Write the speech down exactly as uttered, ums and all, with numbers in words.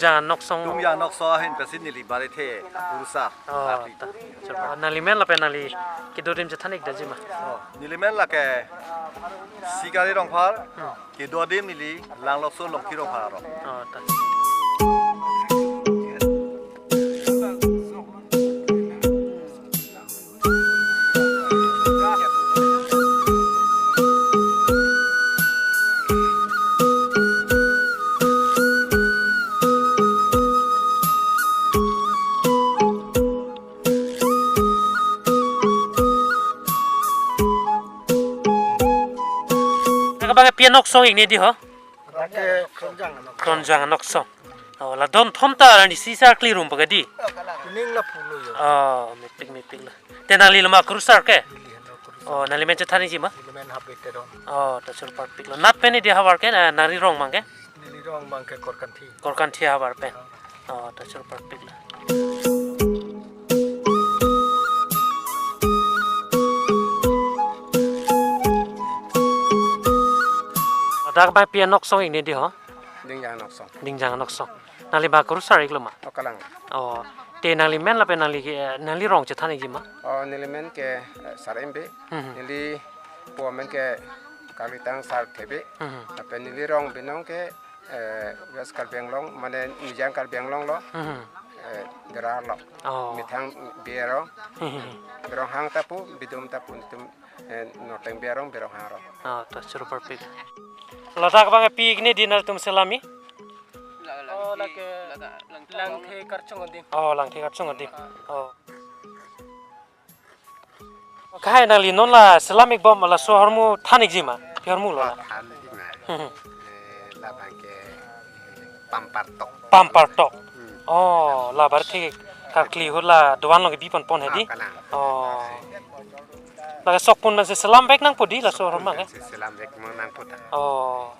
Jan Noksong. Dungjang Noksong ahin pensi neli Barithe kurusar. Oh, ta. Chorparpik. Nangli men lapen nangli kedo adim chethan-ik damji ma? Oh, neli men lake Sikari Rongphar, hmm, kedo adim neli Langlokso Longki Rongphar arong. Oh, ta. Nangkabang pi Noksong-ik ne di ho? Lake Kronjang Noksong. Kronjang Noksong. Oh, la don thom ta arni si sarkli rum pagadi. Pining lapulo yo. Oh, mepik mepik lo. Te nangli loma kurusar ke? Neli henlo kurusar. Oh, nangli men chethan-ikji ma? Neli men Habe Teron. Oh, ta chorparpik lo. Nat pen ne di havar ke, na, nangli rong abang ke? Neli rong abang ke Korkanthi. Korkanthi havar pen. Oh, ta chorparpik lo. Dak bai pi Noksong-ik ne di ho? Dingjang Noksong. Dingjang Noksong. Nangli ba kurusar-ik lo ma? O kalang. Oh, te nangli men lapen nangli, eh, nangli rong chethan-ikji ma? Oh, neli men ke, eh, Sar Embe. Hmm. Neli po men ke Karlitang Sar Thebe. Hmm. Lapen neli rong binong ke, eh, West Karbi Anglong, mane Nijang Karbi Anglong lo. Hmm. Eh, Dera lo. Oh. Methang Bero. Hmm. Beronghang ta pu, Bidum ta pu, netum, eh, Northern Bero, Beronghang lo. Oh, ta chorparpik. Ladak abang pi-ik ne di nangtum selam-i? Oh, lake Langthe Karchong adim. Oh, Langthe Karchong adim. Oh. Kahai nangli non la selam-ik bom laso ahormu than-ikji ma? Pi ahormu lo la? Than-ikji ma. Hmm. Eh, labang ke, eh, Pampartok. Pampartok. Hmm. Oh, la Barithe karkli ahut la doan along kebi ponpon he di? Ah, kalang. Oh. Lake sok pun pensi selam vek nangpo di laso ahormu ke? Pensi selam vek mo nangpo ta. Oh.